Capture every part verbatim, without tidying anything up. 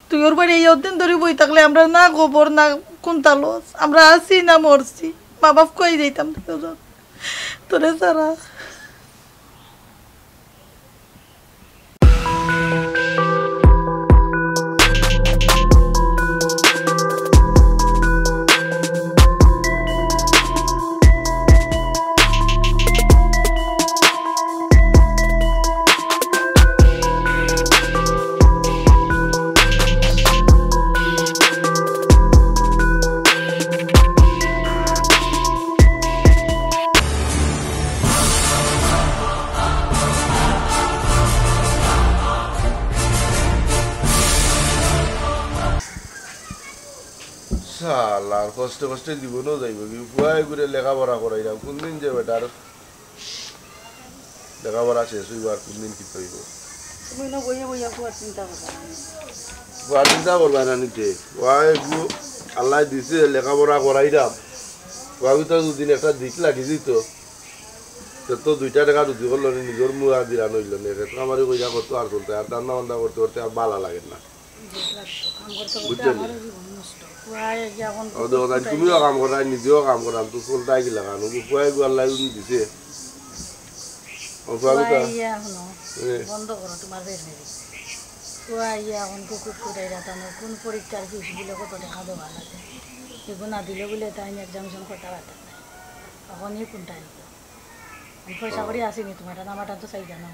তুই ওর বাড়ি এই অদিন ধরি বই থাকলে আমরা না খবর না কুন্তা লস, আমরা আছি না মরছি, মা বাপ কই যাইতাম তুই ওজন তোরে ছাড়া। শালার কষ্টে কষ্টে জীবনও যাইবো কি? পুয়ায় ঘুরে লেখাপড়া করাইলাম, কোনদিন যে বেটার লেখাপড়া শেষ অইবো আর কোনদিন কিতা অইবো? তুমি না বইয়া বইয়া পুয়ার চিন্তা করো। পুয়ার চিন্তা করবা না নিতে। পুয়ায় গু-, আল্লায় দিছে লেখাপড়া করাইলাম। পুয়াগুতা দুদিন একটা দিক লাগি দিত। তে তো দুইটা টেকা রুজি করলো নি, নিজর মুয়া দিরান অইলো নি। খেত কামারি কইরা করতো আর চলতে, আর ধান্দা বান্দা করতে করতে আর বালা লাগে না। বুঝছো নি? ও দেখো, তাই তুমিও কাম করো, তাই নিজেও কাম করো, আমি তো চলতাই গেলাম, আমি পুয়ায় গু আল্লায় দিছে। ও পুয়াগুতা। পুয়ায় ইয়া হুনো, এ। বন্ধ করো তোমার বের বেরি। পুয়ায় ইয়া এখন কুকুর কুটাই রাতানো, কোন পরীক্ষার ফিস বুলে কত টেকা দেওয়া লাগে। এগু না দিলে বুলে তাই examination করতে পারতাম না। এখন ই কোনটা আইবো? আমি পয়সা করি আসিনি তোমার, আমার তো চাই জানো।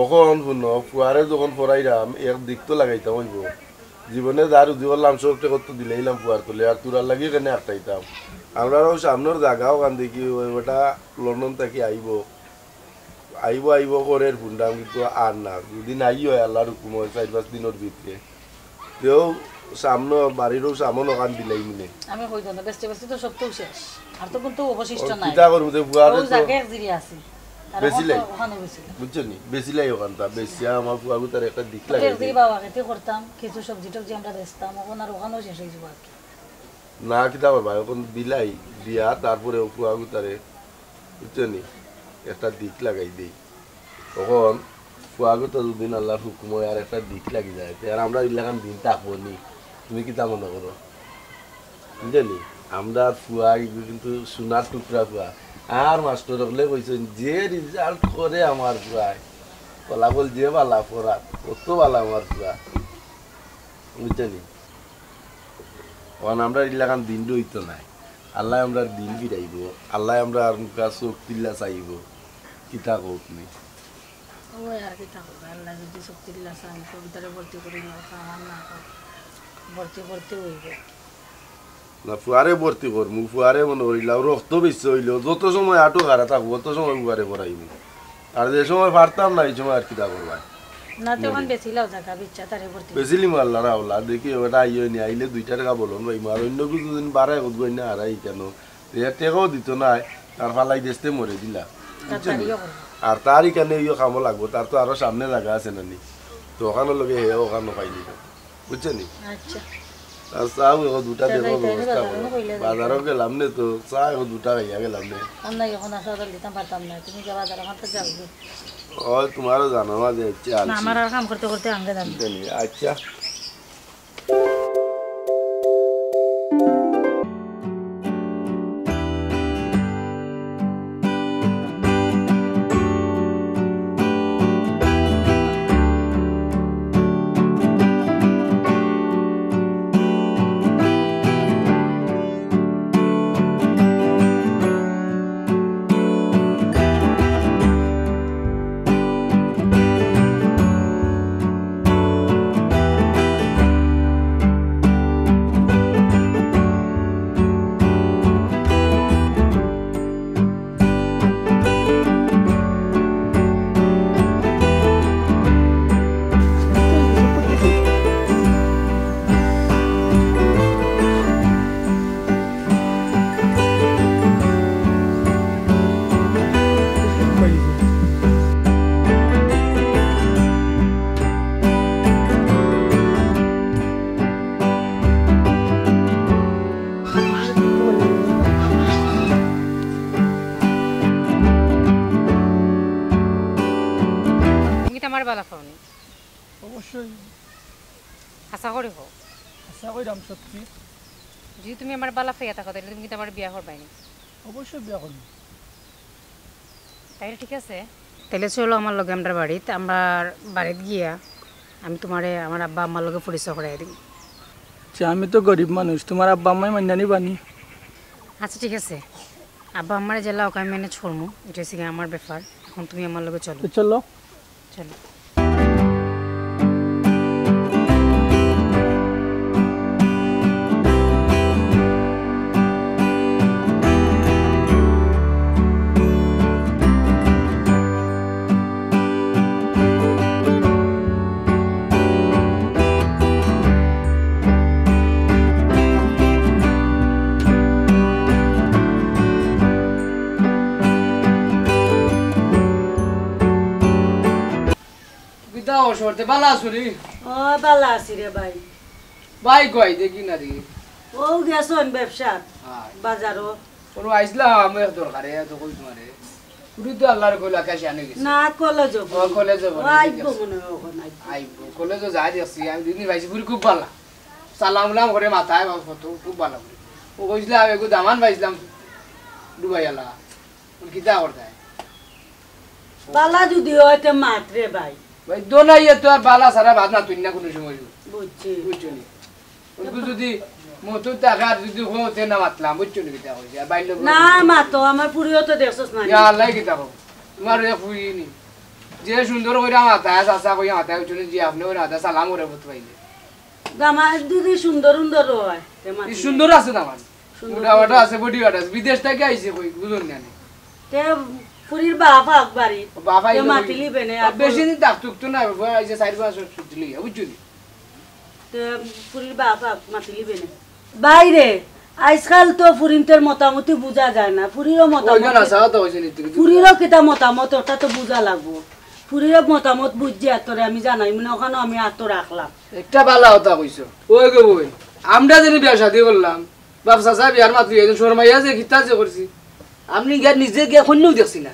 অখন হুনো, পুয়ারে যখন পড়াইরাম, এক দিক তো লাগাইতাম অইবো। জীবনে যা রুজি করলাম, সব টেকা তো দিলাইলাম পুয়ার তলে, আর তোরার লাগি কেনে আটকাইতাম? আমরারও সামনর জাগা অখান দেখি, ওই বেটা লন্ডন থাকি আইবো, আইবো, আইবো করের ফুন্ডাম, কিন্তু আর না। যদি নাই অয়, আল্লার হুকুম অয়, চাইর পাঁচ দিনর ভিতরে। তেও সামনো, বাড়িরও সামন অখান দিলাইমু নে। আমি কই দেন, বেচতে বেচতে তো সব তো শেষ। আর তো কুন্তা অবশিষ্ট নাই। কিতা করমু তে পুয়ারে ও তো জাগে এক জিরি আছি। আর বেচিলাই। অখানো বেচিলাই। বুঝছো নি? বেচিলাই অখানতা। বেচিয়া আমার পুয়াগুতারে একটা দিক তো লাগাই এক জিরি দেই। বাবা খেতে করতাম, কিছু সবজি টবজি আমরা বেচতাম, অখন আর অখানো শেষ অই যাইবো আর কি। না, কিতা করবা? অখন দিলাই, দিয়া তারপরে ও পুয়াগুতারে, বুঝছো নি? একটা দিক লাগাই দেই। অখন পুয়াগুতা দুদিন আল্লার হুকুম অয় আর একটা দিক লাগি যায়, তে আর আমরা ইলাখান দিন থাকবো নি? তুমি কিতা মনো করো? বুঝছো নি? আমরার পুয়া ইগু কিন্তু সোনার টুকরা পুয়া। আর মাস্টর অকলে কইছইন, যে result করে আমার পুয়ায়, ফলাফল যে বালা করার, অত বালা আমার পুয়া। বুঝছো নি? অখন আমরার ইলাখান দিন রইতো নায়। আল্লায় আমরার দিন ফিরাইবো, আল্লায় আমরার মুখা চোখ তুলিয়া চাইবো। কিতা কও তুমি? ওই আর কিতা করবা, আল্লায় যদি চোখ তুলিয়া চাইন, কবিতারে ভর্তি করি নেও, আমার না কর। ভর্তি করতে অইবো। না, পুয়ারে ভর্তি করমু, পুয়ারে মনো করিলাও, রক্ত বেশি অইলেও, যত সময় আটো খাড়া থাকবো, অত সময় পুয়ারে পড়াইমু। আর যে সময় পারতাম না, এই সময় আর কিতা করবা? না, তখন বেচিলাও জাগা, বেচিয়া তারে ভর্তি। বেচিলিমু আল্লার হাওলা, দেখি ওটা আইও নি, আইলে দুইটা টেকা বলন পাইমু, আর অন্য কিছু দিন বাড়াই কত গই না হারাই কেন? যে টেকাও দিত নায়, তার ফালাই দেশতে মরে দিলা। বুঝছো নি? আর তার ইখানে ইয়ে কামো লাগবো, তার তো আরো সামনে জাগা আছে না নি? তো অখানর লগে হে অখানো পাইলিবো। বুঝছো নি? আচ্ছা। আর চাও এখন দুটা দেখো ব্যবস্থা করো। বাজারও গেলাম নে তো, চা এখন দুটা খাইয়া গেলাম নে। আমরা এখন আসা দিতাম পারতাম না, তুমি যে বাজার আমার তো যাও গো। ও, তোমারও জানো মাঝে ইচ্ছে না, আনছি। আমার আর কাম করতে করতে আঙ্গে যাবে। বুঝছো নি? আচ্ছা। তুমি তো আমার বালা পাওনি। অবশ্যই। আশা করি হোক। আশা করি রাম সত্যি। যদি তুমি আমার বালা ফেয়া থাকো, তাহলে তুমি কিন্তু আমার বিয়া করবাই নি? অবশ্যই বিয়া করবো। তাইলে ঠিক আছে। তাইলে চলো আমার লগে আমরার বাড়িত, আমরার বাড়িত গিয়া আমি তোমারে আমার আব্বা আম্মার লগে পরিচয় করাই দিই। আচ্ছা, আমি তো গরিব মানুষ, তোমার আব্বা আম্মায় মাইনা নিবা নি? আচ্ছা, ঠিক আছে, আব্বা আম্মারে যেলা ওকে আমি ম্যানেজ করমু, এটা হচ্ছে গিয়ে আমার ব্যাপার। এখন তুমি আমার লগে চলো। তো চলো। চলো। কিতা অবস্থা, বালা আছো নি? ও, বালা আছি রে ভাই। ভাই কই দেখি না রে। ও গেছইন ব্যবসাত, আয়। বাজারো। ওর আইছলাম এক দরকারে, তো কই তোমারে। উনি তো আল্লাহর কইল আকাশে আনে গেছে। না, কলেজো ও, কলেজো ও, বলে আইবো গেছে। মনে হয় ওখানে আইবো। আইবো, কলেজো যাই দেখছি, আমি দুদিন পাইছি, পুরি খুব বালা। সালাম উলাম করে মাথায় বা কত, খুব বালা করে। ও কইছিলাম, এগু দামান পাইছিলাম, ডুবাইয়ালা। ওর কিতা করতায়? বালা যদি হয়, তে মাত রে ভাই। ভাই, দোনাইয়ে তো আর বালা সারা বাদ না, তুই না কোনো সময়। বুঝছি। বুঝছো নি? ওগু যদি মতো টাকা আর যদি হতে না মাতলাম, বুঝছো নি কিতা কইছি? আর বাইর লোক না মাতো, আমার পুরিও তো দেখছস না। ইয়া আল্লাহ কিতা কও? তোমার এক ফুইনি। যে সুন্দর কইরা মাথায়, চাচা কইয়া মাথায়, বুঝছো নি? যে আপনি ওই মাথায় সালাম করে বুঝ পাইলে। দামান যদি সুন্দর সুন্দর হয়, তে মাত এই সুন্দর আছে দামান। সুন্দর মোটা মোটা আছে, বডি গার্ড আছে। বিদেশ থাকি আইছে কই, বুঝুন না নি? তে পুরির বাপ আক বাড়ি। বাপ তে আইলে মাতিলি বেনে, আর বেশি দিন থাকতুক তো না, বাবা আইছে চার পাঁচ বছর ছুটি লইয়া, বুঝছো নি? তে পুরির বাপ আক মাতিলি বেনে। বাইরে, আজকাল তো ফুরিন্তর মতামতই বুঝা যায় না। ফুরিরও মতামত ওইখানে আছে, তো হইছে নি, তুই ফুরিরও কিতা মতামত, ওটা তো বুঝা লাগবো। ফুরিরও মতামত বুঝছি আতরে আমি জানাই, মানে ওখানে আমি আত রাখলাম। একটা বালা কথা কইছো। ওই গো বইন, আমরা যেন বিয়া শাদি করলাম, বাপ চাচা বিয়ার মাতলি, একজন শরমাইয়া যে কিতা যে করছি। আপনি গিয়া নিজে গিয়া কইন্যাও দেখছি না।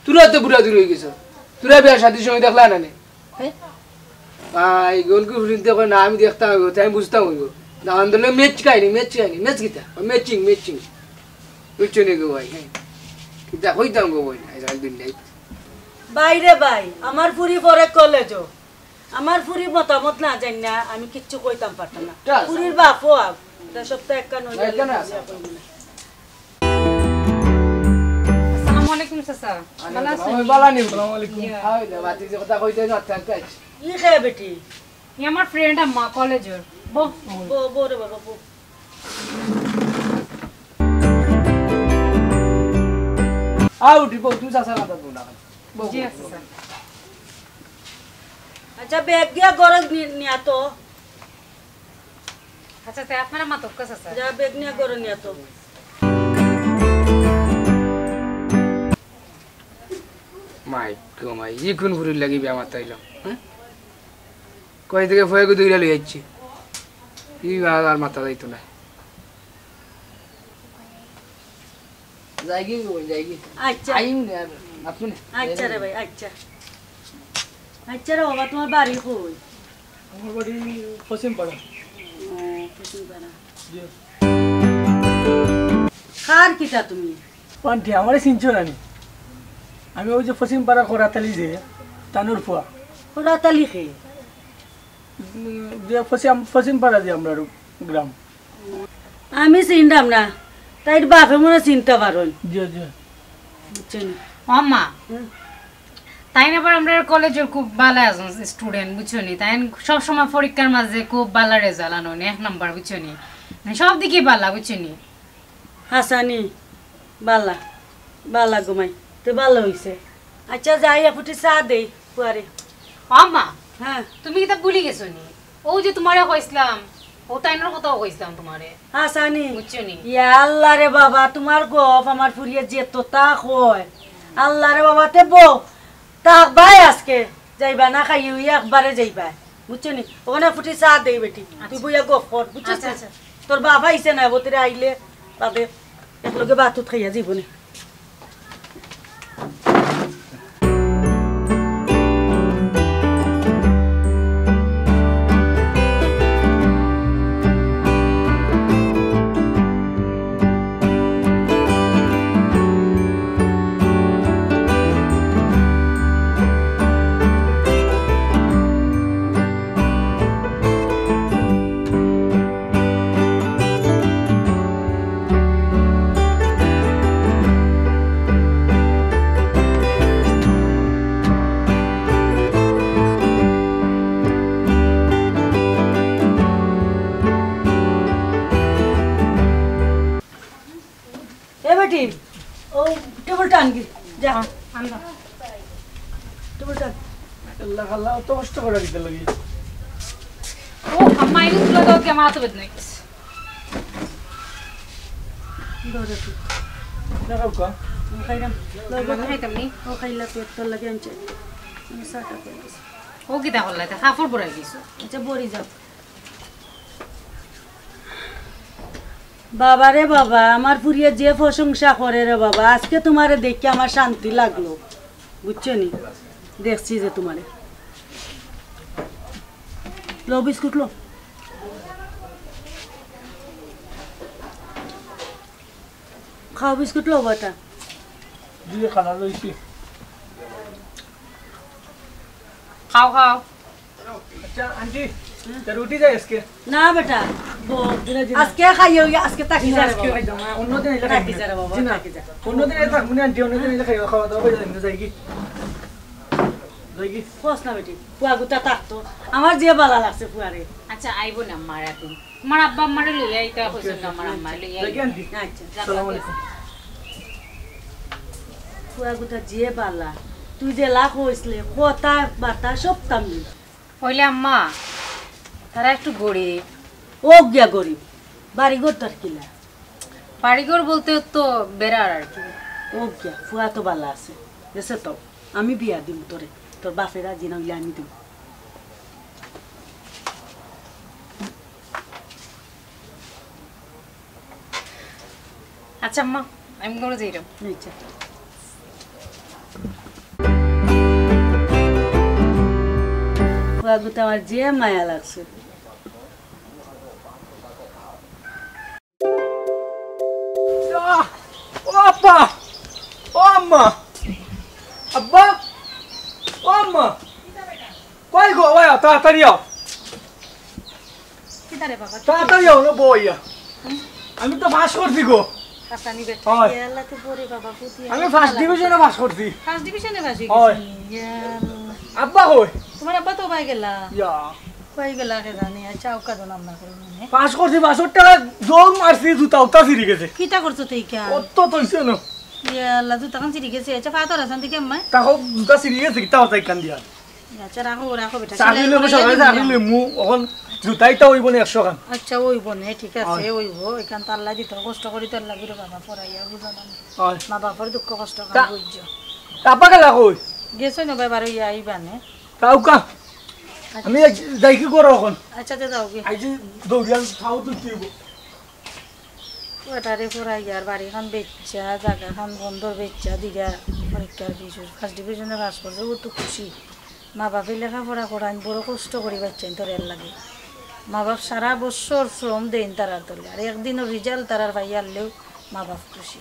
তোরা তো বুড়া দূর হয়ে গেছো। তোরা বিয়া শাদির সময় দেখলা না নে? হ্যাঁ? ভাই, গোলকি ফুরিন্তে কয় না, আমি দেখতাম হইব, তাই আমি বুঝতাম হইব। দামান ধরলে ম্যাচ খাইনি, ম্যাচ খাইনি, ম্যাচ কিতা? ও ম্যাচিং, ম্যাচিং। বুঝছো নি গো ভাই, হ্যাঁ? কিতা কইতাম গো ভাই, আজকাল দুনিয়ায়। বাইরে ভাই, আমার ফুরি পড়ে কলেজো। আমার ফুরির মতামত না জানি না, আমি কিচ্ছু কইতাম পারতাম না। তা আছে। ফুরির বাপও আগ, এটা সপ্তাহে একটা নয় না, এখানে আছে। আসসালামু আলাইকুম চাচা। ভালা আছেন? ওই বালা নি। আসসালামু আলাইকুম। ইয়া। আই না, বাতি যে কথা কইতে না, থাক, থাক। ই খে বেটি? ই আমার ফ্রেন্ড আম্মা কলেজর। বো। বো, বো রে বাবা, বো। আ উঠি, বো, তুমি চাচা কথা বলো না। বো, জি, বো, আচ্ছা, বো। স্যার। আচ্ছা, ব্যাগ দিয়া গরজ নি-, নিয়া তো। আচ্ছা, তে আপনারা মাতক্কা চাচা। যা, ব্যাগ নিয়া গরজ নিয়া তো। মাই গো মাই, ই কোন ফুরির লাগি বিয়া মাতাইলাম, হ্যাঁ? কই থেকে ফয়েগু দুইটা লই যাচ্ছি। ই আর, আর মাথা যাইতো না। যাইগি গো, যাইগি। আচ্ছা। আইম নে আর, আপনি নে। আচ্ছা রে ভাই, আচ্ছা। আচ্ছা রে বাবা, তোমার বাড়ি কই? আমার বাড়ি পশ্চিম পাড়া। ও, পশ্চিম পাড়া। জি। কার কিতা তুমি? পান্টি, আমারে চিনছো না নি? আমি ওই যে পশ্চিম পাড়া করাতালি যে, তানুর ফুয়া। করাতালি কে? উম, যে পশ্চিম, পশ্চিম পাড়া যে আমরার গ্রাম। আমি চিনতাম না, তাইর বাপে মনে চিনতা পারইন। জি, জি। বুঝছো নি? ও আম্মা, হুম। তাইন আবার আমরার কলেজর খুব বালা একজন স্টুডেন্ট, বুঝছো নি? তাইন সব সময় পরীক্ষার মাঝে খুব বালা রেজাল্ট আনইন, এক নাম্বার, বুঝছো নি? মানে সব দিকেই বালা, বুঝছো নি? হাছানি, বালা, বালা গো মাই, তে বালা অইছে। আচ্ছা, যাই, এক ফুটি চা দেই, ফুয়ারে। ও আম্মা, হ্যাঁ। তুমি কিতা ভুলি গেছো নি? ও যে তোমারে কইছলাম, ও তাইনর কথাও কইছলাম তোমারে। হাছানি। বুঝছো নি? ইয়া আল্লাহ রে বাবা, তোমার গপ আমার ফুরিয়ে যে তোতা কয়। আল্লাহ রে বাবা, তে বউ, থাকবায় আজকে, যাইবা না খাইয়া একবারে যাইবা। বুঝছো নি? ওখানে ফুটি চা দেই বেটি। তুই আচ্ছা। বইয়া গপ কর, বুঝছস আচ্ছা, নি? আচ্ছা। তোর বাবা আইছে না, বতিরে আইলে বাদে একলগে ভাত উত খাইয়া যাইবো নে। আনবি, যা। আনবা। তুমি যাও। আল্লাহ, আল্লাহ, অত কষ্ট করে দিতে লাগি। ও, আম্মা, এই তুলা দাও, কি আমার হাতে বেদনা হইছে। ধরো তো। না, খাও, খাও। আমি খাইলাম। লগে আমি খাইতাম নি। ও খাইলা, পেট তোর লাগে আনছে। আমি চা খাইতে আনছি। ও কিতা করলা? এটা কাপড় ভরাই দিছো। আচ্ছা, ভরি যাও। বাবা রে বাবা, আমার ফুরিয়ে যে প্রশংসা করে রে বাবা, আজকে তোমারে দেখে আমার শান্তি লাগলো, বুঝছো নি? দেখছি যে তোমারে। লো বিস্কুট লো। খাও বিস্কুট লো বেটা। দিয়ে খালা লইছি। খাও, খাও। আচ্ছা, আন্টি, তা রুটি যাই আজকে? না বেটা, বউ, আজকে খাইও, আজকে থাকি না, যা রে আজকে বাবা। খাইতাম না, অন্যদিন আইলে থাকি খাইতাম। যা রে বাবা, জি না, থাকি যা। অন্যদিন আইলে থাকবো না, আন্টি, অন্যদিন আইলে খাইও, খাওয়া দাওয়া করে যাই, যাই কি? যাই কি? কস না বেটি, ফুয়া গুতা থাকতো। আমার যে বালা লাগছে ফুয়ারে। আচ্ছা, আইবো না, মারা তুমি। তোমার আব্বা আম্মারে লইয়া আইতা কইছেন না, আমার আম্মা লইয়া যাই কি আইতা। আন্টি? আচ্ছা। আসসালামু আলাইকুম। ফুয়া গুতা যে বালা, তুই যে লাখ হইছলে, কথা বার্তা সব কাম দিল। অইলে আম্মা, তারা একটু গরিব। ও গিয়া গরিব, বাড়িঘর তার কিলা? বাড়িঘর বলতে তো বেড়ার আর কি। ও গিয়া, ফুয়া তো বালা আছে। গেছে তো, আমি বিয়া দিমু তোরে, তোর বাপে রাজি না অইলে আমি দিমু। আচ্ছা আম্মা, আমি ঘরো যাইরাম। আচ্ছা। ফুয়া গুতা আমার যে মায়া লাগছে। আহ! ও আব্বা! ও আম্মা! আব্বা! ও আম্মা! কই গো? ওই, তাড়াতাড়ি আও। কিতা রে বাবা? তাড়াতাড়ি আও, না বইয়া। হুম? আমি তো পাস করছি গো। হাসানি বেটা। হয়। ইয়া আল্লাহ, তো পড়ে বাবা, বুদ্ধি আমি আছে, ফার্স্ট ভালো। ডিভিশনে পাস করছি। ফার্স্ট ডিভিশনে পাস অই হয়। গেছি? ইয়া আল্লাহ। আব্বা কই? তোমার আব্বা তো বাই গেলা। ইয়া। কই গেলা কে জানি, আচ্ছা, ওকা তো নাম না করে মনে। পাস করছি, পাসর টাকা দৌড় মারছি, জুতা উতা ছিঁড়ি গেছে। কিতা করছো তুই কে? অত তো হইছে না। ইয়া আল্লাহ, জুতা খান ছিঁড়ি গেছে। আচ্ছা, ফাতর আছেন দেখি আম্মা। তাকো জুতা ছিঁড়ি গেছে, কিতা হতা ইকান দিয়া। আচ্ছা, রাখো, রাখো বেটা। চাকরি সেলাই লইবো, করাইয়া সকালে দিলাম। চাকরি লইমু, অখন জুতাইতা অইবো না একশো খান। আচ্ছা, অইবো না, ঠিক আছে, অয়। অইবো। এখান তো আল্লাহ দিত, কষ্ট করি তো আল্লাহ দিল বাবা, পড়াইয়া বুঝালাম। অয়। মা বাপর দুঃখ কষ্ট তা-, খান বুঝছো। তা আব্বা গেলা কই? গেছে না ভাই, বারো ইয়া আইবা নে। তাউকা? আচ্ছা। আমি এক যাই কি করো অখন? আচ্ছা, তে যাও কি? আইজি দৌড়িয়াল খাও তো তুই। ওটারে ফুরাইয়ার বাড়ি খান বেচ্চা, জাগা খান বন্দর বেচ্চা দিরা পরীক্ষার ফিস, ফার্স্ট ডিভিশনে পাস করছে, ও তো খুশি। মা বাপে লেখাপড়া করাইন, বড় কষ্ট করি বাচ্চাইন তোর এর লাগে। মা বাপ সারা বছর শ্রম দেইন তারার তলে, আর একদিনও রেজাল্ট তারার পাইয়ারলেও মা বাপ খুশি।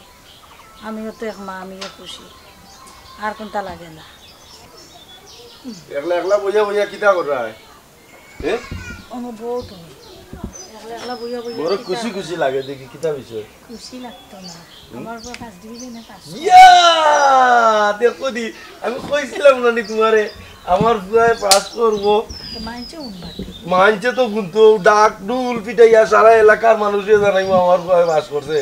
আমিও তো এক মা, আমিও খুশি, আর কোনটা লাগে না। একলা একলা বইয়া বইয়া কিতা কররায়? এ? আমার বউ তো। একলা একলা বইয়া বইয়া বড় কিতা খুশি করে? খুশি লাগে দেখি, কিতা বিষয়? খুশি লাগতো না। হুম? আমার বউ ফার্স্ট ডিভিশনে পাস করে। ইয়া! দেখো দি, আমি কইছিলাম না নি তোমারে, আমার ফুয়ায় পাস করবো। তো মানছে উনবাতে। মানছে তো হুনতো, ডাক ডুল পিটাইয়া সারা এলাকার মানুষে জানাইবো আমার ফুয়ায় পাস করছে।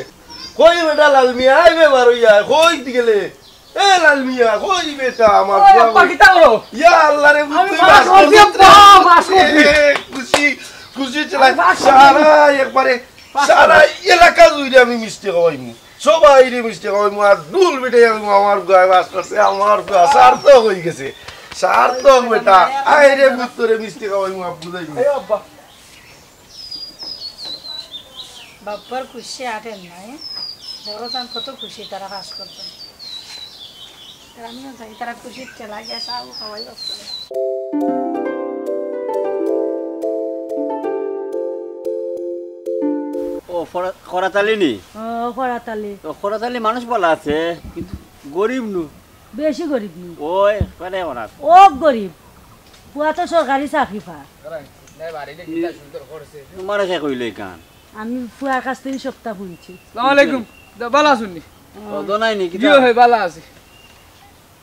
কই বেটা লাল মিয়া, আয় বে বারো ইয়া, কই দি গেলে? এ লাল মিয়া, কই বেটা আমার ওই ফুয়া আব্বা, কই? কিতা করো? ইয়া আল্লাহ রে, আমি বুঝতে পাস পাস করছি করছি আব্বা, না। পাস করছি। এ, খুশি, খুশি ছেলে। আমি পাস করছি। সারা একবারে, পাস সারা করছি। এলাকা জুড়ে আমি মিষ্টি খাওয়াইমু। সবাইরে মিষ্টি খাওয়াইমু, আর ডুল পিটাইয়া কইমু, আমার ফুয়ায় পাস করছে, আমার ফুয়া সার্থক হয়ে গেছে। সার্থক বেটা। আয় রে, ভিতরে মিষ্টি খাওয়াইমু, আব্বু যাইমু। এই আব্বা। বাপ্পার খুশি আটেন নাই, বড় চান কত খুশি তারা পাস করতো। আর আমিও যাই, তারা খুশির ঠেলা গিয়া চাও খাওয়াই বাপ্পারে। ও, ফরা-, খরাতালি নি? ও, খরাতালি। তো খরাতালি মানুষ ভালা আছে, কিন্তু গরিব নু। বেশি গরিব নু। ওই, কেনে ওনার? ও গরিব। ফুয়া তো সরকারি চাকরি পা। তোমারে কে কইলো ইখান? আমি ফুয়ার কাছ থাকি সবটা হুনছি। আসসালামু আলাইকুম। দা-, ভালা আছইন নি? ও, দোনাই নি, কিতা? জি, অয়, ভালা আছি।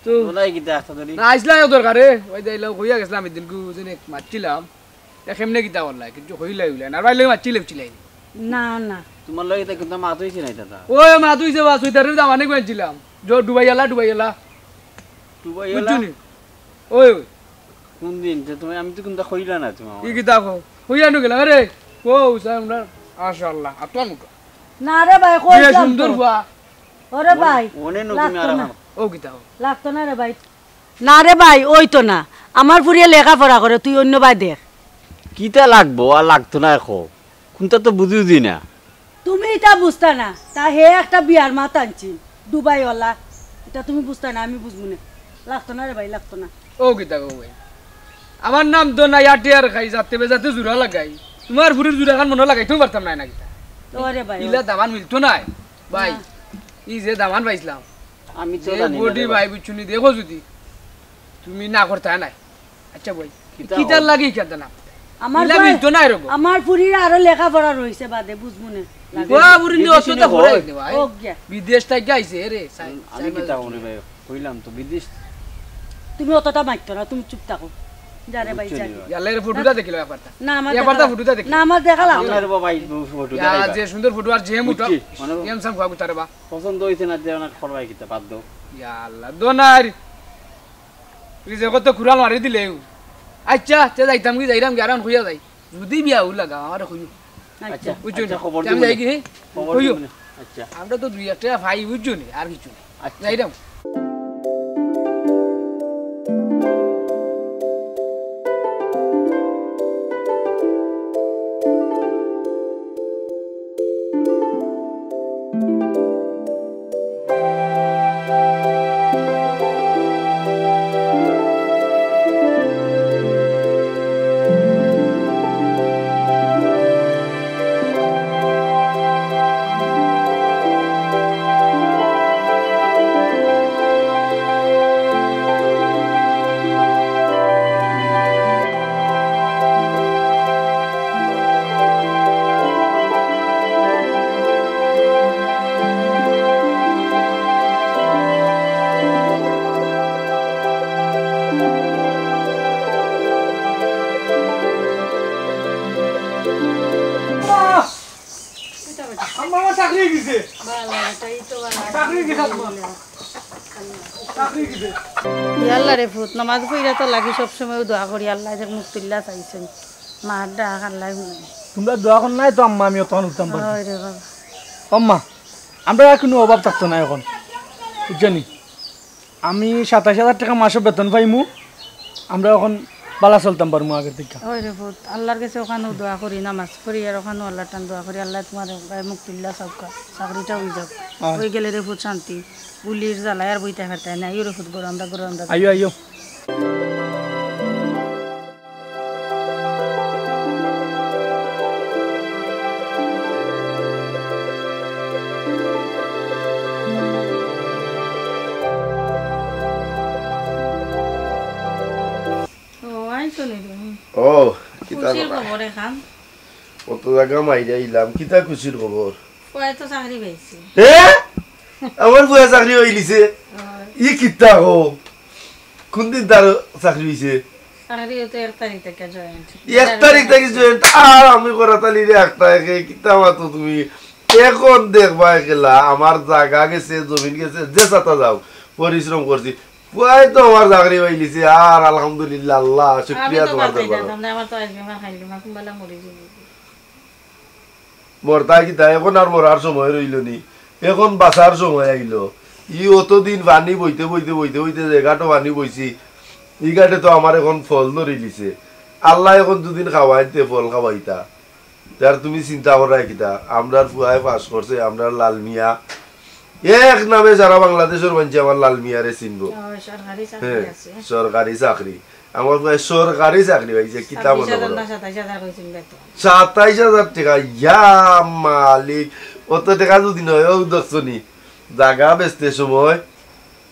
তো দোনাই কিতা, আস্তা দোনি? না, আইছলা এক দরকারে। ওই যে, ইলা কইয়া গেছলাম এদিন, গু-, যেন এক মাতছিলাম। এ কেমনে কিতা করলা? কিছু কইলাই অইলা না। আর ভাই লগে মাতছিলে, বুঝছিলাই নি? না, না। তোমার লগে তো কিন্তু মাত হইছে না, দাদা। ওই মাত হইছে, বাস, ওই তারে দাম অনেক মাতছিলাম। জো ডুবাইয়ালা, ডুবাইয়ালা। ডুবাইয়ালা? বুঝছো নি? ওই, ওই। কোন দিন? যে তুমি, আমি তো কোনটা কইলা না তুমি আমার। কি কিতা কও? কইয়া নু গেলাম রে। ও, উসাই আমরা। মাশাআল্লাহ, আতুয়ান উঠো। না রে ভাই, কি কইলাম সুন্দর তো। ফুয়া। ওরে ভাই, অনে নু তুমি লাগতো আর না। আমার। ও কিতা কও? লাগতো না রে ভাই। না রে ভাই, ওই তো না। আমার ফুরিয়ে লেখাপড়া করে, তুই অন্য বায় দেখ। কিতা লাগবো আর লাগতো না এখন? কোনটা তো বুঝি বুঝি না। তুমি ইটা বুঝতা না, তা হে একটা বিয়ার মাত আনছি, ডুবাইওয়ালা। ইটা তুমি বুঝতা না, আমি বুঝবো না। লাগতো না রে ভাই, লাগতো না। ও কিতা গো ভাই, আমার নাম তো নাই, আটি আর খাই, যাতে বেজাতে জুড়া লাগাই। তোমার ফুরির জুড়া খান মনে লাগাইতেও পারতাম না, না কিতা? ওরে ভাই, ইলা ওরে। দামান মিলতো নাই ভাই। না। ই যে দামান পাইছিলাম, আমি তো যে জানি না বডি রে ভাই। ভাই, বুঝছো নি, দেখো যদি তুমি না করতা নাই। আচ্ছা ভাই, কিতা কিতার লাগে কিতা না? আমার ইলা ভাই, মিলতো না এরকম। আমার ফুরির আরো লেখাপড়া রইছে বাদে, বুঝমু নে। ও ফুরি নি, অত তো পড়াই নি ভাই। ও গিয়া। বিদেশ থাকি আইছে রে, সাই-, হুম, আমি সাই কিতা মাস। করি ভাই? কইলাম তো বিদেশ। তুমি অতটা মারতো না, তুমি চুপ থাকো। যা রে ভাই, বুঝছো যা। নি ভাই? ইয়াল্লা, এর ফটোটা দেখিলো একবারটা। না, আমার একবারটা দেখালাম। ফটোটা দেখিলো। না, আমার দেখালাম। আপনার বাবা এই ফটো ইয়া, দেখাইবা। যে সুন্দর ফটো আর যে মুটা। বুঝছি, মানে handsome খোয়া গুতারে বা। পছন্দ হইছে না, যে অনেক করবাই কিতা, বাদ দাও। ইয়াল্লা, দোনার। রিজেকো তো খুরাল মারি দিলেও। আচ্ছা, তে যাইতাম কি, যাইরাম কি, আরাম কইয়া যাই। যদি বিয়া হইল লাগা, আমারে কইও। আচ্ছা, বুঝছো আচ্ছা, নি? খবর তে আমি দিমু যাই নে। কি, হে? খবর কইও। দিমু নে। আচ্ছা। আমরা তো দুই একটা পাই, বুঝছো নি? আর কিছু না। আচ্ছা। যাইরাম। আম্মা, আমার চাকরি হয়ে গেছে। ভালা, এটাই তো ভালা। চাকরি হয়ে গেছে আম্মা। চাকরি হয়ে গেছে। ইয়া আল্লাহ রে ফুত, নামাজ পড়িয়া তো লাগি সব সময় দোয়া করি, আল্লাহ যে মুখ তুলিয়া চাইছইন। মার ডাক আল্লাহ হুনে। তোমরা দোয়া কর নাই তো আম্মা, আমি অতখান উঠতাম পারি। হয় রে বাবা। আম্মা, আমরা আর কোনো অভাব থাকতো না এখন, বুঝছো নি? আমি সাতাইশ হাজার টেকা মাসে বেতন পাইমু, আমরা এখন ভালা চলতাম পারমু আগের থাকি। ওই রে পুত, আল্লাহর গেছে ওখানো দোয়া করি, নামাজ পড়ি, আর ওখানো আল্লাহর টান দোয়া করি, আল্লাহ তোমার মুখ তুলিয়া চাউক্কা, চাকরিটা হই যাউক। হ্যাঁ। হই গেলে রে পুত শান্তি, গুলির জ্বালায় আর বইতে পারতায় না। আইও রে পুত, ঘরো আমরা, ঘরো আমরা। আইও, আইও। ও, আইছো নি তুমি? ও, কিতা খুশির কথা? খবর এখান। অত জাগা মাইরা আইলাম, কিতা খুশির খবর? ফুয়ায় তো চাকরি পাইছে। এ? আমার ফুয়ায় চাকরি পাইলিছে? হয়। ই কিতা কও? কোন দিন তার চাকরি হইছে? চাকরি হইতে এক তারিখ থেকে জয়েন্ট। এক তারিখ থেকে জয়েন্ট? আর আমি করা তালি রে একটা একে, কিতা মাতো তুমি? এখন দেখবা একলা, আমার জাগা গেছে, জমিন গেছে, যে সাতা যাও, পরিশ্রম করছি। ফুয়ায় তো আমার চাকরি পাইলিছে, আর আলহামদুলিল্লাহ, আল্লাহ, আমি শুকরিয়া তো তোমার বাঁচাই দরবারো। জানতাম না, আমার তো আইজ বেমার খাইলো না, কোনবেলা মরি যাবো। মরতা কিতা, এখন আর মরার সময় রইল নি, এখন বাঁচার সময় আইলো। ই অতদিন পানি বইতে বইতে বইতে বইতে যে ঘাটো পানি বইছি, ই ঘাটে তো আমার এখন ফল ধরিলিছে। আল্লাহ এখন দুদিন খাওয়াইতে ফল খাওয়াইতা। তার তুমি চিন্তা করায় কিতা? আমরার ফুয়ায় পাস করছে, আমরার লাল মিয়া। এক নামে সারা বাংলাদেশর মানষে আমার লাল মিয়ারে চিনবো। ও, সরকারি চাকরি হ্যাঁ, আছে। সরকারি চাকরি। আমার ফুয়ায় সরকারি চাকরি পাইছে, কিতা মনে ছাব্বিশ হাজার করো? না সাতাইশ হাজার কইছেন বেতন। সাতাইশ হাজার টেকা, ইয়া মালিক। অত টেকা যদি নয়, ও দেখছো নি? জাগা বেচতে সময়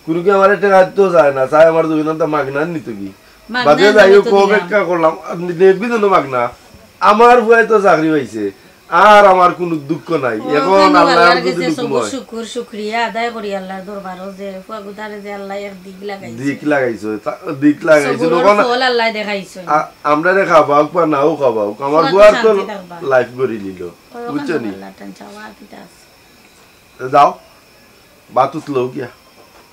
কুনু কি আমারে টেকা দিতেও চায় না, চায় আমার জমিন আনতা মাগনা নিতো কি? মাগনা বাদে যাই হোক, নিতো কো দিলাম। অপেক্ষা করলাম, আর নি-, নেবি তো মাগনা। আমার ফুয়ায় তো চাকরি পাইছে, আর আমার কুনু দুঃখ নাই। ও, এখন কিন্তু আল্লাহর আল্লাহর যদি কাছে হুকুম সবুর হয়। শুকুর, শুকরিয়া আদায় করি আল্লাহর দরবারো যে ফুয়া গুতারে যে আল্লাহ এক দিক লাগাইছে। দিক লাগাইছে, তা-, দিক লাগাইছে, সবুরর ওখানে ফল আল্লাহ দেখাইছে। আ-, আমরারে খাওয়াউক বা নাও খাওয়াউক, আমার ওখানে ফুয়ার তো শান্তি থাকবা। লাইফ গড়ি নিল, ওখানে বুঝছো নি? আল্লাহ টান চাওয়া আর কিতা আছে? যাও, বাতুত লও গিয়া।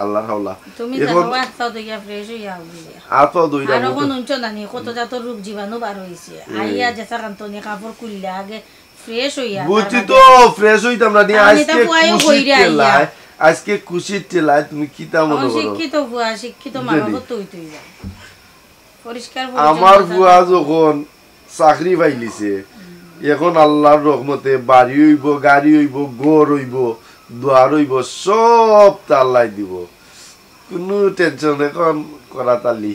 আল্লাহর হাওলা। তুমি এখন যাও, আত পাও ধইয়া fresh অইয়া আও বুঝিয়া। আত পাও ধইয়া আর মুখ এখন উঞ্চো নানি, কত জাতর রোগ জীবাণু বার অইছে। হুম। আইয়া যেছা কান্তনি কাপড় খুললে আগে fresh অইয়া বুঝছি তারপর তো, fresh অইতাম না নি। আমি আজকে তো পুয়াইও খুশির কইরা আইয়া। ঠেলায়, আজকে খুশির ঠেলায় তুমি কিতা মনে করো? অশিক্ষিত পুয়া, শিক্ষিত বুঝলি? মানুষ তো অইতই না। পরিষ্কার পরিচ্ছন্ন আমার থাকা। পুয়া যখন চাকরি পাইলিছে, এখন আল্লাহর রহমতে বাড়ি অইবো, গাড়ি অইবো, ঘর অইবো, দুয়ার অইবো, সব তো আল্লায় দিবো। কুনু tension এখন করা তালি।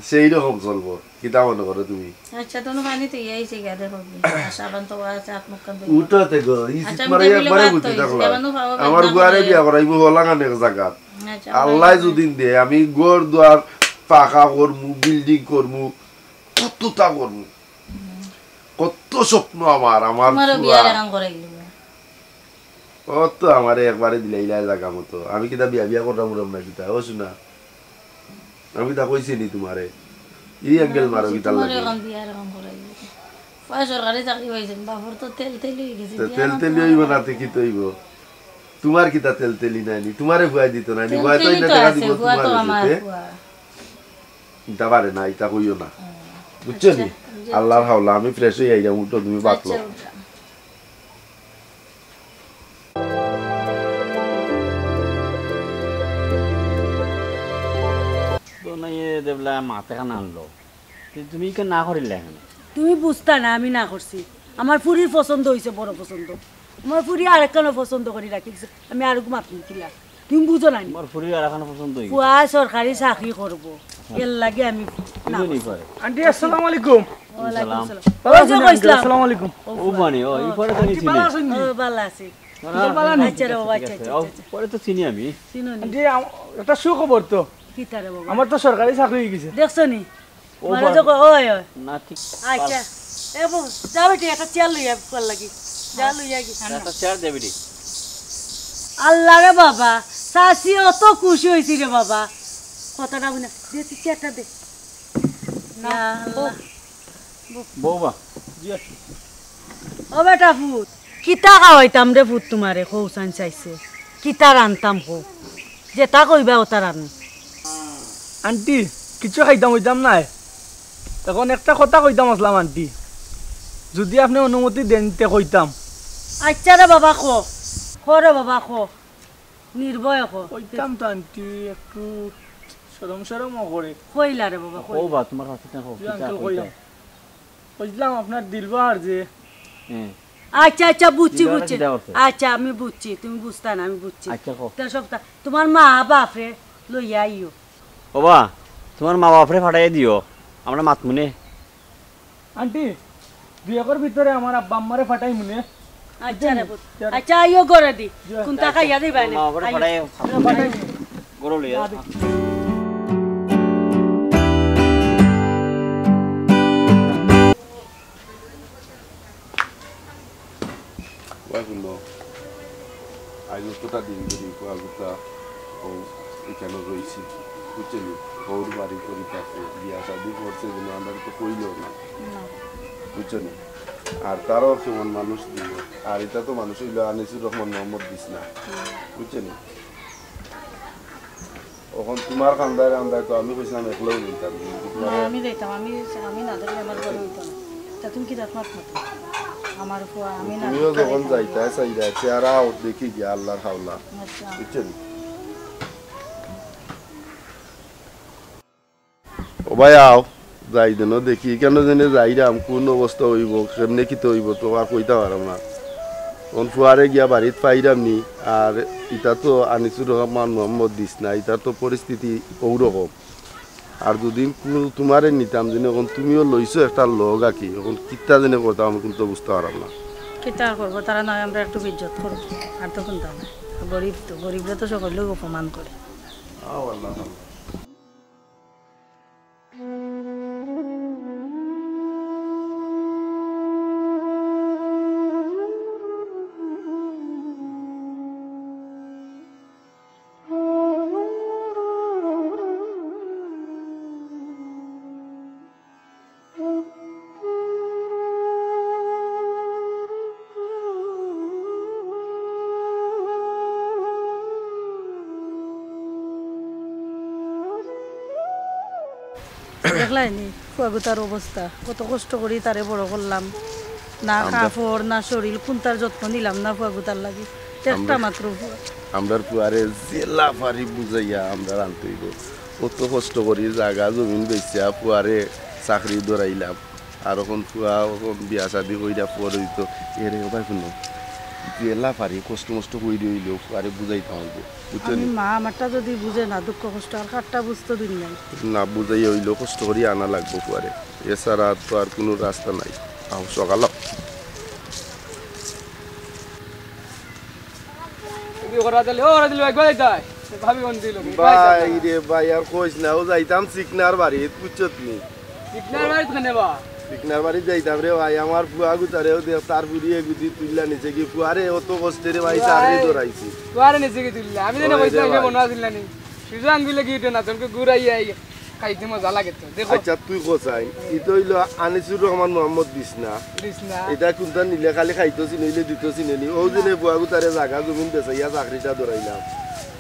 সেই রকম চলবো। কিতা মনে করো তুমি? আচ্ছা, তুমি পানি তো ইয়াই সেই গাদে হবে। আর সাবান তো আছে, আত মুখ কান ধুইবো। উঠো তে গো, ই আচ্ছা, সিট আমি মারাই টেবিলে একবারে ভাত বুঝি তো থাকলা। ইছি, এবার নো খাওয়া আমার বাদ না গুয়ারে করে। বিয়া করাইবো হলাগান এক জাগাত। আচ্ছা, আল্লাহ ওখানে যদি দে, আমি ঘর দুয়ার পাকা করমু, building করমু, কততা করমু। হুম। কত স্বপ্ন আমার, আমার তোমারও পুয়া। বিয়ার এখন করাই দিবো। ও তো আমারে একবারে দিলাইলা জাগা মতো। আমি কিতা বিয়া বিয়া করলাম উড়াম না কিতা? ও শোনা, আমি কিতা কইছি নি তোমারে? ই angle না, মারো কইছি কিতার তোমারে লাগে? এখন বিয়ার এখন করাই দিবো। পয়সা সরকারি চাকরি পাইছেন, বাপর তো তেল তেল হয়ে গেছে, তো বিয়ার তেল এখন তেল তোমার হইব না, তে কি তো হইব? তোমার কিতা তেল তেলি নাই নি? তোমারে ফুয়াই দিত নাই নি? তেল ফুয়াই তো তেলই ইটা তো টাকা আছে, দিব ফুয়া তো তোমার আমার গেছে, তে? ফুয়া। ইটা পারে না, ইটা কইও না। হুম। বুঝছো নি? আচ্ছা, বুঝছি। আল্লাহর হাওলা, আমি fresh হই আইরাম, উঠো তুমি ভাত আচ্ছা, লও। উঠলাম। তো না, ইয়ে দেবলা মাতে খান আনলো। তে তুমি কেন না করিলে এখানে? তুমি বুঝতা না, আমি না করছি। আমার ফুরির পছন্দ হইছে, বড় পছন্দ। আমার ফুরি আরেকখানো পছন্দ করি রাখি দিছে। আমি আরোগু মাত নিকিলা। তুমি বুঝো না নি? আমার ফুরির আরেকখানো পছন্দ হইছে। ফুয়া সরকারি চাকরি করবো। হ্যাঁ। এর লাগি আমি না তুমি নি করছি। পারে। আন্টি, আসসালামু আলাইকুম। ওয়ালাইকুম সালাম। আসসালাম। ভালো ওই যে আছেন আন্টি? কইছিলাম। আসসালামু আলাইকুম। ও বানি, ও, ই পরে তো আন্টি, চিনি। ভালো আছেন নি? ও, ভালো আছি। না, না, আচ্ছা, আচ্ছা, আচ্ছা, আচ্ছা, আচ্ছা। ও, পরে তো চিনি আমি। চিনো নি? আন্টি, আম-, একটা সুখবর তো। কিতা রে বাবা? আমার তো সরকারি চাকরি হয়ে গেছে। দেখছো নি? ও মারা বাবা। তো কয়, ওই, ওই। না, ঠিক আচ্ছা। পার- এ বউ, যা বেটি, একটা চেয়ার লইয়া আয়, ফুয়ার লাগি। যা লইয়া আয়। একটা চেয়ার দে বেটি। আল্লাহ রে বাবা, চাচি অত খুশি হইছি রে বাবা। কথাটা বুঝ না। দে, তুই চেয়ারটা দে। না, ইয়া আল্লাহ। বউ। বউ বা। জি আচ্ছা। ও বেটা ফুত, কিতা খাওয়াইতাম রে ফুত তোমারে, কও চাইন চাইছে। কিতা রানতাম কও। যেটা কইবা ওটা রানু। আন্টি, কিছু খাইতাম হইতাম নায়। এখন একটা কথা কইতাম আসলাম আন্টি। যদি আপনি অনুমতি দেন তে কইতাম। আচ্ছা রে বাবা, ক। ক রে বাবা, ক। নির্ভয়ে ক। কইতাম তো আন্টি, একটু শরম শরমও করে। কইলা রে বাবা, ও কইলা। বা, তোমার হাতে না হোক, জি, কিতা আঙ্কেল, কইতা? কইলাম। কইলাম আপনার দিলবার যে। হ্যাঁ। আচ্ছা, আচ্ছা, বুঝছি, দিলবারে বুঝছি। কিতা করছে? আচ্ছা, আমি বুঝছি, তুমি বুঝতা না, আমি বুঝছি। আচ্ছা, কও। তা সব তা-, তোমার মা বাপরে লইয়া আইও। ও বা, তোমার মা বাপরে ফাটাইয়া দিও, আমরা মাতমুনে। আন্টি, দুই একর ভিতরে আমার আব্বা আম্মারে ফাটাই মনে। আচ্ছা রে পুত। আচ্ছা, আইও ঘরে দি। জি। কোনটা খাইয়া দিবা নে? মা বাবারে আইও। ফাটাই, আইও, ফাটাই। ঘরে লইয়া। ওই হুনো, আজ অতটা দিন ধরি পোলাগুতা ও এখানো রইছে, বুঝছো নি? ওর বাড়ি করি থাকছে, বিয়া শাদি করছে, কিন্তু আমরা তো কইলেও না, না। বুঝছো নি? আর তারাও কেমন মানুষ দিল, আর এটা তো মানুষ হইলো আনিসুর রহমান মোহাম্মদ দিস না, হুম। বুঝছো নি? অখন তুমার কান্দায় কান্দায় তো আমি কইছিলাম একলাউ যাইতাম, কিন্তু না, তুমার আমি যাইতাম, আমি, আমি না দেখলে আমার ঘরে হইতো না। তা তুমি কি জাত মাত মাতো? আমার ফুয়া, আমি না তুমিও দেখলে যখন যাইতাম না। যাইতায় চাইরায়, চেহারা দেখি গিয়া আল্লাহর হাওলা। আচ্ছা। বুঝছো নি? ও ভাই, আও, যাই দেন, দেখি, কেন জানি যাইরাম, কোন অবস্থা অইবো, কেমনে কিতা অইবো, তো আর কইতাম পাররাম না। অখন ফুয়ারে গিয়া বাড়িত পাইরাম নি, আর ইতা তো আনিসুর রহমান মোহাম্মদ দিস না, ইতার তো পরিস্থিতি অউরকম। আর যুদি কু-, তুমারে নিতাম জানি, অখন তুমিও লইছো একটা লগ আকি, অখন কিতা জানি করতাম, আমি কিন্তু বুঝতাম পাররাম না। কিতা আর করবো, তারা নায় আমরা একটু ইজ্জত করবো, আর তো কুন্তা নাই। গরিব তো, গরিবরে তো সকল লোক অপমান করে। আও আল্লাহ, আল্লাহ। দেখলায়নি ফুয়াগুতার অবস্থা, কত কষ্ট করি তারে বড় করলাম, না আমরা কাপড় না শরীর, কুনটার যত্ন নিলাম না ফুয়াগুতার লাগি, একটা আমরা মাত্র ফুয়া। আমরার ফুয়ারে যেলা পারি বুঝাইয়া আমরার আনতে অইবো। কত কষ্ট করি জাগা জমিন বেচিয়া ফুয়ারে চাকরি ধরাইলাম। আর অখন ফুয়া অখন বিয়া শাদি কইরা ফুয়ার অইতো। এরে ও ভাই হুনো, যেলা পারি কষ্ট মষ্ট করি অইলেও ফুয়ারে বুঝাইতাম অইবো, বুঝছো আমি নি? মা আমারটা যদি বুঝে না দুঃখ কষ্ট আর কারটা বুঝতো দিন নাই। না বুঝাইয়া অইলেও কষ্ট করি আনা লাগবো ফুয়ারে, এছাড়া তো আর কুনু রাস্তা নাই। আও সকাল আও। কি করা দিলে? ও রাদিল ভাই, কই যাইতায়? ভাবি ফোন দিল। ভাই রে ভাই, আর কইস না, ও যাইতাম চিকনার বাড়িত, বুঝছত নি? চিকনার বাড়িত কেনে বা? চিকনার বাড়িত যাইতাম রে ভাই, আমার ফুয়া গুতারেও দেখ, তার ফুড়ি এগুদি তুইল্লা নিছে গি, ফুয়ারে অত কষ্টে রে ভাই, চাকরি ধরাইছি। ফুয়ারে নিছে গি তুইল্লা? আমি যেন ওই রে কইছিলাম, সে ভাই। মনে আছিল না নি? সুজা আঙ্গুলে কি উঠে না, তোকে ঘুরাইয়া আই। খাইতে মজা লাগে তো, দেখো। আচ্ছা, তুই কোথায়? ইটা অইলো আনিসুর রহমান মোহাম্মদ বিছনা। বিছনা। ইটা কুনটা নিলে খালি খাইতো চিনইলে দিতো চিনইনি। ও দিনে বুয়া গুতারে জাগা জমিন বেচাইয়া চাকরিটা ধরাইলাম।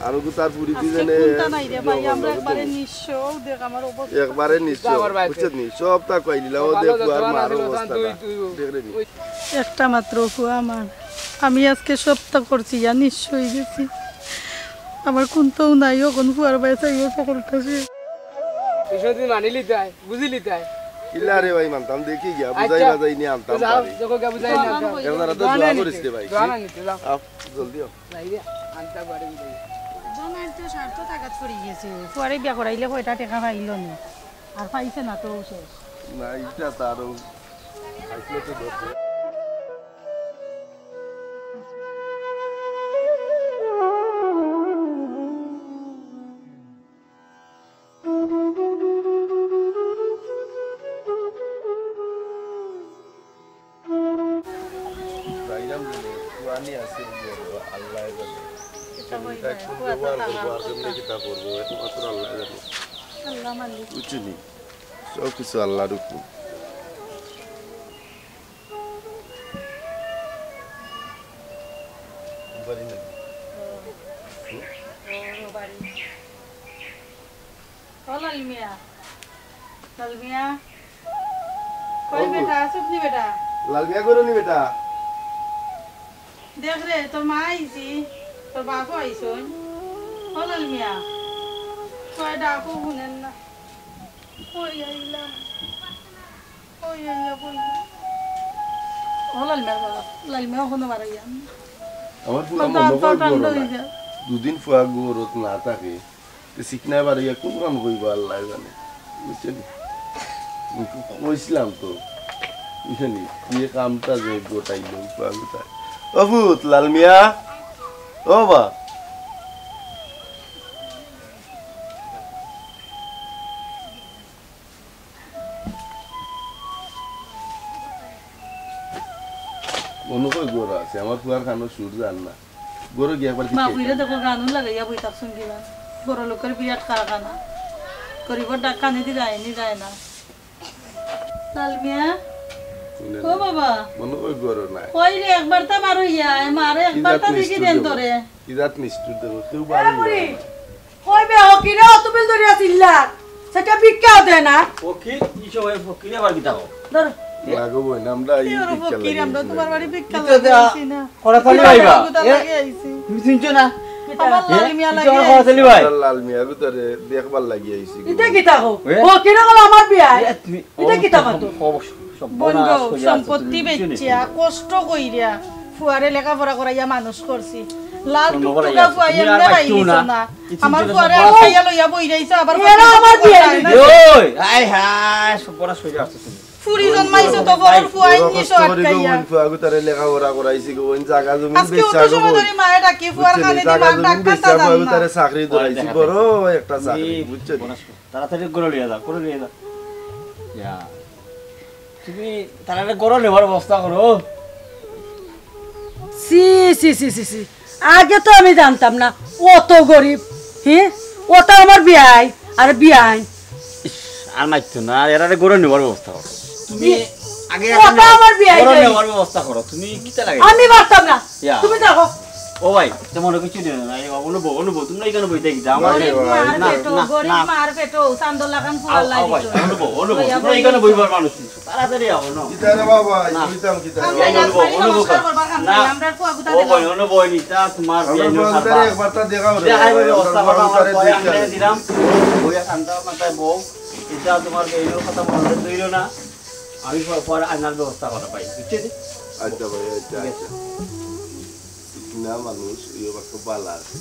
আর ও গুতার ফুরি আজকে দিজনে কুনটা নাই রে ভাই, আমরা একবারে নিঃস্ব, দেখ আমার অবস্থা। একবারে নিঃস্ব, আমার ভাই। বুঝছত নি? সব তা কইলিলা, ও ভালো দেখ তো বুয়ার দোয়া মার নাছিল, অবস্থা দোয়া না। দুই, দুই। দেখ রে নি। ওই একটা মাত্র ফুয়া আমার, আমি আজকে সবটা করছি, ইয়া নিঃস্ব অই গেছি। আমার কুনটাও নাই, অখন ফুয়ার বায় চাইও সকলটা শেষ। তুই যদি মানিলি তাই, বুঝিলি তাই। কিলা রে ভাই মানতাম, দেখি গিয়া, বুঝাই বাজাই নিয়া আনতাম যাও, পারি। দেখো গিয়া বুঝাই নিয়া আনতাম। এখন আর তো দোয়া দোয়া নিতে, করিস রে ভাই। দোয়া না নিতে, যাও। আও, জলদি আও। যাই রে, আনতা পারি বুঝাই। জমার তো স্বার্থ তাগাদ পড়ি গেছে। ফুয়ারে বিয়া করাইলে কয়টা টেকা পাইলো নি? আর পাইছে না তো শেষ। না, ইটা তারও খাইছে তো দরকার। যাইরাম বলে, কুয়ানি আছে বলে, আল্লাহ জানে। এটা হইবে, এটা কোন কুয়া তো ব্যবহার করবো, আর কেমনে কিতা করবো, একমাত্র আল্লাহ জানে। আল্লাহ মালিক। বুঝছো নি? সব কিছু আল্লাহর হুকুম। বাড়ি না। ও, ও, ও বাড়ি। ও লাল মিয়া, লাল মিয়া, কই ও বেটা, আছস নি বেটা? লাল মিয়া কই নি বেটা? দেখ রে, তোর মা আইছি, তোর বাপও আইছইন। ও লাল মিয়া, কই ডাকো হুনের না। কই আইলা? কই আইলা, কই? ও লাল মিয়ার বাপ, লাল মিয়া অখনো বাড়াইয়া। আমার ফুয়া মনে হয় ঘরো নাই। দুদিন ফুয়া ঘরো না থাকে। তো চিকনা বাড়িয়া কোন কাম কইবা আল্লাহ জানে, বুঝছো নি? কিন্তু কইছিলাম তো, বুঝছো নি? কি কামটা যে গোটাইল, কোথায়? ও পুত, লাল মিয়া, ও বা। মনে হয় ঘরো আছে, আমার ফুয়ার কানো সুর যার না। ঘরো গিয়া একবার মা দেখে বুইড়া আয়। দেখো গানও লাগাইয়া বই থাকছইন কিবা। বড় লোকের বিরাট কারখানা। গরিবর ডাক কানে দি যায় নি যায় না। লাল মিয়া, শুনে ও না। বাবা। মনে হয় ঘরো নাই। কই রে, একবার তা বার হইয়া আয়, মারে একবার তা দেখি দেন তোরে। কি জাত নিষ্ঠুর দেখো, কেউ বাড়ি যায় না। কই বে ফকিরে, অত বেল ধরিয়া চিল্লার? সেটা ভিক্ষাও দেয় না। ফকির, কি সময় ফকিরে আবার কিতা কও? ধর। না গো বইন, আমরা এই এই ওর ভিক্ষা ফকির, লাগি আমরা আইছি। তোমার বাড়ি ভিক্ষা লাগি আইছি না। খরাতালি ভাই বা? এ, লাগি আইছি। তুমি চিনছো না? আমার এ? লাল মিয়া তুমি লাগি আমার খরাতালি ভাই? লাল মিয়া গুতারে দেখবার লাগি আইছি গো। ইটা কিতা কও? এ? ফকিরে কল আমার বিয়াই। এ, তুমি ইটা কিতা মাতো? বোন গো, সম্পত্তি বেচিয়া, কষ্ট কইরা, ফুয়ারে লেখাপড়া করাইয়া মানুষ করছি। লাল টুকটুকা ফুয়া এমনে পাইলিছ না। আমার ফুয়ারে আটকাইয়া লইয়া বই রইছো, আবার এরা আমার বিয়ে দিবে। ওই, হায় হায়, সর্বনাশ হয়ে যাচ্ছে তুমি। ফুরি জন্মাইছো তো বড় ফুয়া ইংলিশ আটকাইয়া। ফুয়া গুতারে লেখাপড়া করাইছি গো, ওই জাগা জমি আজকে বেচা অত গো। সময় ধরে মায়ে ডাকি, ফুয়ার কানে দি মার ডাক কাটা জান না। তারে চাকরি ধরাইছি, বড় একটা চাকরি, বুঝছো? তাড়াতাড়ি ঘরো লইয়া যাও, ঘরো লইয়া যাও। ইয়া। তুমি তাড়াতাড়ি ঘরো নেওয়ার ব্যবস্থা করো। ছি, ছি, ছি, ছি, ছি। আগে তো আমি জানতাম না, অত গরিব। হ্যাঁ? অতা আমার বিয়াই, আর বিয়াই। ইস, আর মারতো না, আর এরারে ঘরো নেওয়ার ব্যবস্থা করো। তুমি আগে ওটা আমার বিয়াই ঘরো নেওয়ার ব্যবস্থা করো, তুমি কিতা লাগে? আমি পারতাম না। ইয়া। তুমি দেখো। ও ভাই, তেমন কিছু নিও না। এই বাবা, অনুভব, অনুভব, তোমরা এখানে বই দেখি, আমার গরিব মার না, পেটো, না, গরিব না। মার পেটো, চান্দর লাখান ফুয়ার আও, আও লাগি ভাই, তো। অনুভব, অনুভব, লইয়া তোমরা বই এখানে বইবার মানুষ নি। তাড়াতাড়ি আও, না। কিতা রে বাবা, না। বইতাম কিতা? আমরা এই অনুভব, অনুভব, সংস্কার করবার কাম না। নাই, আমরা ফুয়া গুতা ও দিলাম। ভাই, অনুভব, নিতা তোমার আমরা বিয়ান ফুয়া গুতারে খাবা। একবার তা দেখা হলো। দেখাই ভাই, আমরা অবস্থা ফুয়া বাবা, আমার গুতারে ভয় দেখতে আমরা হবে। দিলাম। বইয়া ঠান্ডা মাথায় বউ, এটা তোমার বিয়ানের কথা মনে ধইল না। আমি পরে, পরে আনার ব্যবস্থা করা ভাই, বুঝছো নি? আচ্ছা ভাই, আচ্ছা, ঠিক আছে। আচ্ছা। চিকনা মানুষ, ইয়ে বাক্কা বালা আছে।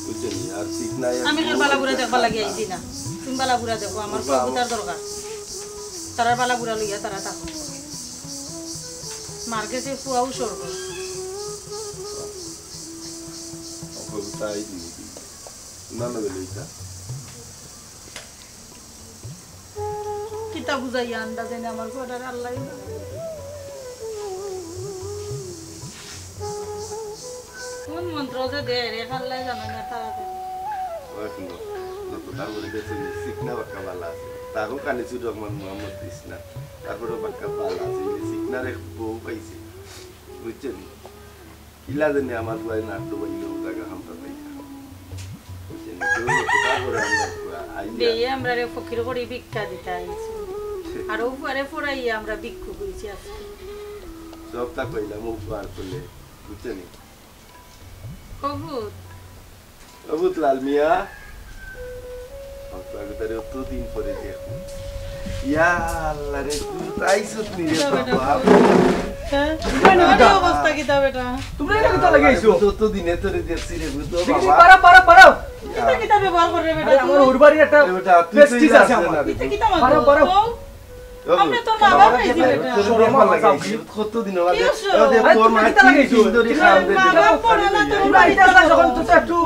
বুঝছো নি? আর চিকনা এক আমি তোর বালা বুড়া দেখবার লাগি আইছি না। তুমি বালা বুড়া দেখো, আমার বাবা। ফুয়া গুতার দরকার। তারার বালা বুড়া লইয়া তারা থাকো। মার গেছে ফুয়াও স্বর্গ। অপরতাই দিবি। না, না, বেলে এটা। কিতা বুঝাইয়া আন্দাজে নে আমার ঘরের আল্লাহ। কোন মন্ত্র যে দে রে, আল্লাহ জানে না তারা দে। ওই শুনো, যত তার মধ্যে দেখছি, চিকনা বাক্কা বালা আছে। তারও কানে চুর রহমান মোহাম্মদ দিস না। তারপরেও বাক্কা বালা আছে। এই যে চিকনার এক বউ পাইছে। বুঝছো নি? কিলা জানি আমার বুয়াই নাক ডুবাইলে ও জায়গা হামতা পাইতা। বুঝছো নি? কেউ না কোথাও করে আমরা বুয়া আইয়া। বেয়ে আমরা রে ফকির করি ভিক্ষা দিতে আইছি। আর ও ফুয়ারে ফুরাইয়া আমরা ভিক্ষু কইছি আজকে। সবটা কইলাম ও ফুয়ার কোলে। বুঝছো নি? কবুত। ও পুত লাল মিয়া, আপনাকে তারে অতদিন পরে দেখো। ইয়া আল্লাহ রে, তুই তো আইছত নি রে বাবা। হ্যাঁ? তোমরা এনে কিতা? অবস্থা কিতা বেটা? তোমরা এনে কিতা লাগি আইছো? আরে, অতদিনে তোরে দেখছি রে, পুত, দেখি, বাবা। পারা, পারা, পারা। কিতা কিতা ব্যবহার করে রে বেটা আরে, আমার তুই? ওর বাড়ির একটা এ বেটা, তুই তো প্রেস্টিজ আছে আমার। না রে, কিতা, কিতা মাতো? পারা, পারা। তো? আমরা তোর মা বাপ হইছি বেটা। তোর শরম আমার লাগে। কতদিন হলো? কি হইছে? ও দেখ, আরে তোর তুমি মা কিতা তিন লাগাইছো? দিন ধরে কাম দিতে। মা বাপ পড়ে না, তোর তোমরা মা আইতাছ না যখন, তো একটু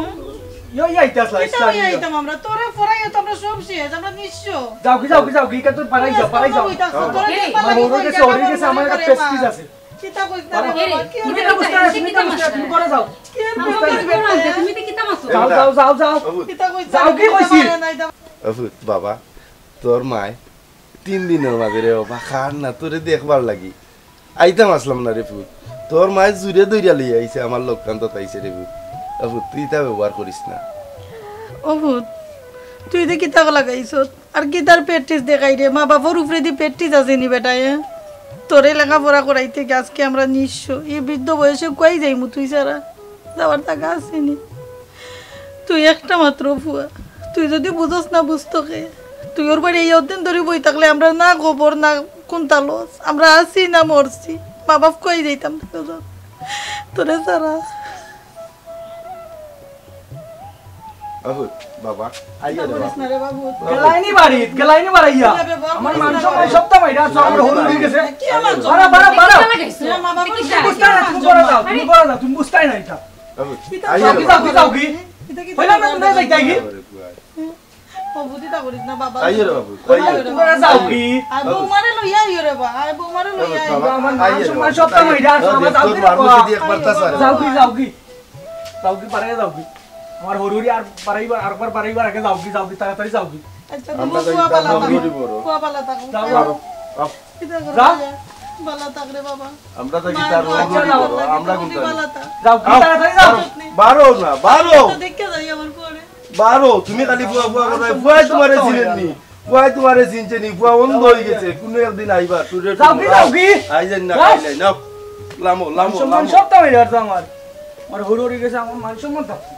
ইয়ো, ইয়ো আইতাছ না, কিতা ইস্তা হইয়া ইয়ো। আইতাম আমরা? তোরে পড়াইয়া তো আমরা সব শেষ, আমরা নিঃস্ব। যাও কি, যাও কি, যাও কি, ইকা তোর পাড়াই যাও, পাড়াই যাও। এই, তোর পালা মা, ওর কি গেছে, ওর গেছে, আমার একটা প্রেস্টিজ আছে। কিতা কইছ না রে বাবা? কি তুমি তো বুঝতে পারছো, তুমি তো বুঝতে পারছো, তুমি করে যাও। কি বুঝতে পারছো? তুমি তো কিতা মাতো? যাও, যাও, যাও, যাও। কিতা কইছ যাও, না? কি কইছি? বাবা, তোর মায় তিন দিনর মাঝে রে বাবা, খার না, তোরে দেখবার লাগি আইতাম আছলাম না রে পুত। তোর মায় জুরে দইরা লইয়া আইছে আমার লক্কান্তত আইছে রে পুত। ও পুত, তুই ইতা ব্যবহার করিস না। ও পুত, তুই দে কিতা লাগাইছত? আর কিতার প্রেস্টিজ দেখাই রে? মা বাপর উপরেদি প্রেস্টিজ আছে নি বেটায়, হ্যাঁ? তোরে লেখাপড়া করাইতে গিয়া আজকে আমরা নিঃস্ব। এই বৃদ্ধ বয়সে কই যাইমু তুই ছাড়া? যাওয়ার জাগা আছে নি? তুই একটা মাত্র ফুয়া, তুই যদি বুঝস না বুঝতো কে? তুই ওর বাড়ি এই অতদিন ধরি বই থাকলে আমরা না খবর না কোনটা লস, আমরা আছি না মরছি, মা বাপ কই যাইতাম দুজন তোরে ছাড়া। বাবু, বাবা, আইয়া রে বাবা। না রে বাবু। গেলাইনি বাড়িত, গেলাইনি বাড়াইয়া। আমার মাংস সবটা মাইরা আছে, আমার হলু হয়ে গেছে। কি আমার বাড়া, বাড়া, বাড়া। মা বাবা বুঝতে না, তুমি করে যাও, তুমি করে যাও, তুমি বুঝতাই না এটা। বাবু, কিতা আইয়া রে বাবা। যাও কি, যাও কি? এটা কি হইলাম না, তুমি যাইতাই কি? ও বুঝিতা করিস না বাবা। আইও রে বাবু, আইও। তোমরা যাও কি? আই বৌমারে লইয়া আইও রে বা, আই বৌমারে লইয়া আইও। বাবা, আমার আইও মান রে সম্মান বাবা, সব তো আইও। মইরা আছে, ও বাবা, দেখ, যাও তোর কি মার বাবা? মুখে দিয়ে একবার তা ছাড়ে। যাও কি, যাও কি? যাও কি, পারে যাও কি? আমার হরুরি আর পারাইবার, আরবার পারাইবার আগে যাও কি, যাও কি, তাড়াতাড়ি যাও কি? আচ্ছা, আমরা তুমি যাই, ফুয়া পালা আমরা থাকো। হরুরি বড়। ফুয়া পালা থাকো। যাও, যাও। যাও। কিতা করো যা। যা? বালা থাক রে বাবা। আমরা তো মা, কিতা আর বাবা, হরুরি বাবা, বড়, আমরা তুমি কোনটা? বালা থাক। যাও কি, আও, তাড়াতাড়ি যাও। বারো, বারো না, বারো। তো দেখে যাই আমার পরে। বারো, তুমি খালি ফুয়া ফুয়া করো, ফুয়ায় তোমারে চিনেন নি, ফুয়ায় তোমারে চিনছে নি, ফুয়া অন্ধ হয়ে গেছে, কোনো একদিন আইবা, টুরে যাও কি, টুরে। যাও কি? আই যান না, যাও। আই যান না। লামো, লামো, সম্মান লামো। সব তো হয়ে যাচ্ছে আমার। আমার হরি হরি গেছে, আমার মান সম্মান থাকছে।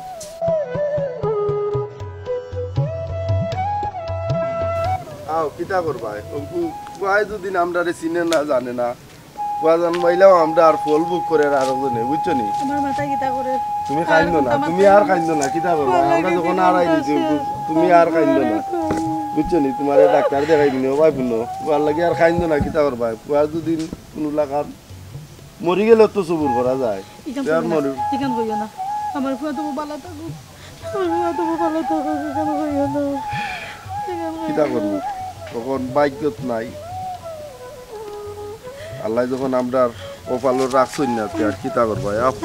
আও, কিতা করবা? অঙ্কু, ফুয়ায় দুদিন আমরারে চিনে না, জানে না। ফুয়া জানবাইলাও আমরা আর ফল ভোগ করে আর আরো জনে, বুঝছো নি? আমার মাথায় কিতা করে? তুমি কাইন্দো না, তুমি আর কাইন্দো না, কিতা করবা? আমরা যখন আর আইনি, তুমি আর কাইন্দো না। বুঝছো নি? তোমারে ডাক্তার দেখাই দিনে, ও ভাই, শুনো। ফুয়ার লাগি আর কাইন্দো না, কিতা করবা? ফুয়া দুদিন কোনো লাখান মরি গেলে তো সবুর করা যায়। ইখান আর কইও না, মরি- ইখান কইও না। আমার ফুয়া তো বালা থাকো। আমার ফুয়া তো বালা থাকো, ইখান কইও না। ইখান কইও কিতা না। করবো? তখন ভাগ্যত নাই। আল্লাহ যখন আমরার কপালো রাখছইন না, তে আর কিতা করবা? আপ-,